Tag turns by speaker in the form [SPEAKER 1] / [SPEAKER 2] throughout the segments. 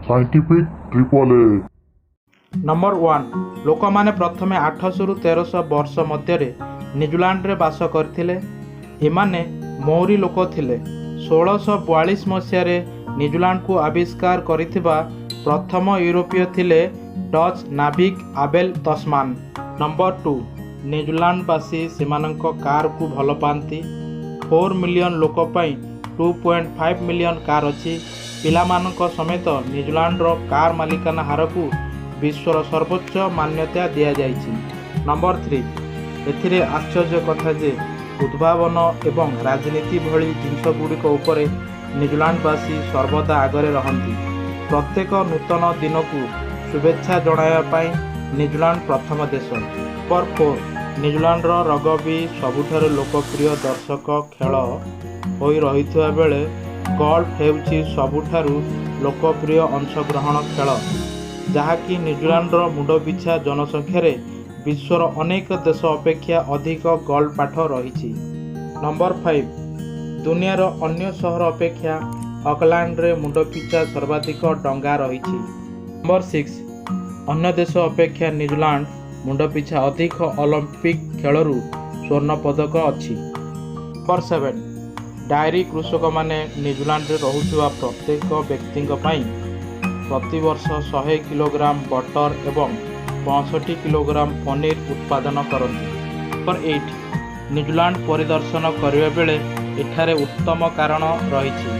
[SPEAKER 1] Scientific 888।
[SPEAKER 2] Number 1, ଲୋକମାନେ ପ୍ରଥମେ 800ରୁ 1300 ବର୍ଷ ମଧ୍ୟରେ ନ୍ୟୁଜିଲାଣ୍ଡରେ ବାସ କରିଥିଲେ। ଏମାନେ ମୌରି ଲୋକ ଥିଲେ। 1642 ମସିହାରେ ନ୍ୟୁଜିଲାଣ୍ଡକୁ ଆବିଷ୍କାର କରିଥିବା ପ୍ରଥମ ୟୁରୋପୀୟ ଥିଲେ ଡଚ୍ ନାବିକ ଆବେଲ ତସ୍ମାନ। ନମ୍ବର 2, ନ୍ୟୁଜିଲାଣ୍ଡବାସୀ ସେମାନଙ୍କ କାରକୁ ଭଲ ପାଆନ୍ତି। 4 ମିଲିୟନ ଲୋକ ପାଇଁ 2.5 ମିଲିୟନ କାର ଅଛି। ପିଲାମାନଙ୍କ ସମେତ ନ୍ୟୁଜିଲାଣ୍ଡର କାର ମାଲିକାନା ହାରକୁ ବିଶ୍ୱର ସର୍ବୋଚ୍ଚ ମାନ୍ୟତା ଦିଆଯାଇଛି। ନମ୍ବର 3, ଏଥିରେ ଆଶ୍ଚର୍ଯ୍ୟ କଥା ଯେ ଉଦ୍ଭାବନ ଏବଂ ରାଜନୀତି ଭଳି ଜିନିଷଗୁଡ଼ିକ ଉପରେ ନ୍ୟୁଜିଲାଣ୍ଡବାସୀ ସର୍ବଦା ଆଗରେ ରହନ୍ତି। ପ୍ରତ୍ୟେକ ନୂତନ ଦିନକୁ ଶୁଭେଚ୍ଛା ଜଣାଇବା ପାଇଁ ନ୍ୟୁଜିଲାଣ୍ଡ ପ୍ରଥମ ଦେଶ। ନମ୍ବର 4, ନ୍ୟୁଜିଲାଣ୍ଡର ରଗବି ସବୁଠାରୁ ଲୋକପ୍ରିୟ ଦର୍ଶକ ଖେଳ ହୋଇ ରହିଥିବା ବେଳେ ଗଲ୍ଫ ହେଉଛି ସବୁଠାରୁ ଲୋକପ୍ରିୟ ଅଂଶଗ୍ରହଣ ଖେଳ, ଯାହାକି ନ୍ୟୁଜିଲାଣ୍ଡର ମୁଣ୍ଡପିଛା ଜନସଂଖ୍ୟାରେ ବିଶ୍ୱର ଅନେକ ଦେଶ ଅପେକ୍ଷା ଅଧିକ ଗଲ୍ଫ ପାଠ ରହିଛି। ନମ୍ବର 5, ଦୁନିଆର ଅନ୍ୟ ସହର ଅପେକ୍ଷା ଅକଲାଣ୍ଡରେ ମୁଣ୍ଡପିଛା ସର୍ବାଧିକ ଡଙ୍ଗା ରହିଛି। ନମ୍ବର 6, ଅନ୍ୟ ଦେଶ ଅପେକ୍ଷା ନ୍ୟୁଜିଲାଣ୍ଡ ମୁଣ୍ଡପିଛା ଅଧିକ ଅଲିମ୍ପିକ୍ ଖେଳରୁ ସ୍ୱର୍ଣ୍ଣ ପଦକ ଅଛି। ନମ୍ବର 7, ଡାଏରୀ କୃଷକମାନେ ନ୍ୟୁଜିଲାଣ୍ଡରେ ରହୁଥିବା ପ୍ରତ୍ୟେକ ବ୍ୟକ୍ତିଙ୍କ ପାଇଁ ପ୍ରତିବର୍ଷ 100 କିଲୋଗ୍ରାମ ବଟର ଏବଂ 65 କିଲୋଗ୍ରାମ ପନିର ଉତ୍ପାଦନ କରନ୍ତି। ନମ୍ବର 8, ନ୍ୟୁଜିଲାଣ୍ଡ ପରିଦର୍ଶନ କରିବା ବେଳେ ଏଠାରେ ଉତ୍ତମ କାରଣ ରହିଛି।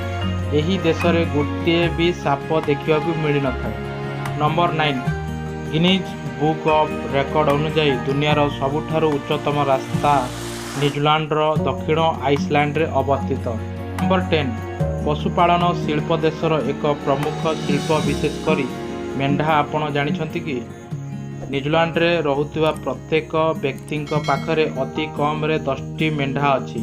[SPEAKER 2] ଏହି ଦେଶରେ ଗୋଟିଏ ବି ସାପ ଦେଖିବାକୁ ମିଳିନଥାଏ। Number 9, Guinness book of record ଅନୁଯାୟୀ ଦୁନିଆର ସବୁଠାରୁ ଉଚ୍ଚତମ ରାସ୍ତା ନ୍ୟୁଜିଲାଣ୍ଡର ଦକ୍ଷିଣ ଆଇଲ୍ୟାଣ୍ଡରେ ଅବସ୍ଥିତ। ନମ୍ବର 10, ପଶୁପାଳନ ଶିଳ୍ପ ଦେଶର ଏକ ପ୍ରମୁଖ ଶିଳ୍ପ, ବିଶେଷ କରି ମେଣ୍ଢା। ଆପଣ ଜାଣିଛନ୍ତି କି ନ୍ୟୁଜିଲାଣ୍ଡରେ ରହୁଥିବା ପ୍ରତ୍ୟେକ ବ୍ୟକ୍ତିଙ୍କ ପାଖରେ ଅତି କମରେ 10ଟି ମେଣ୍ଢା ଅଛି?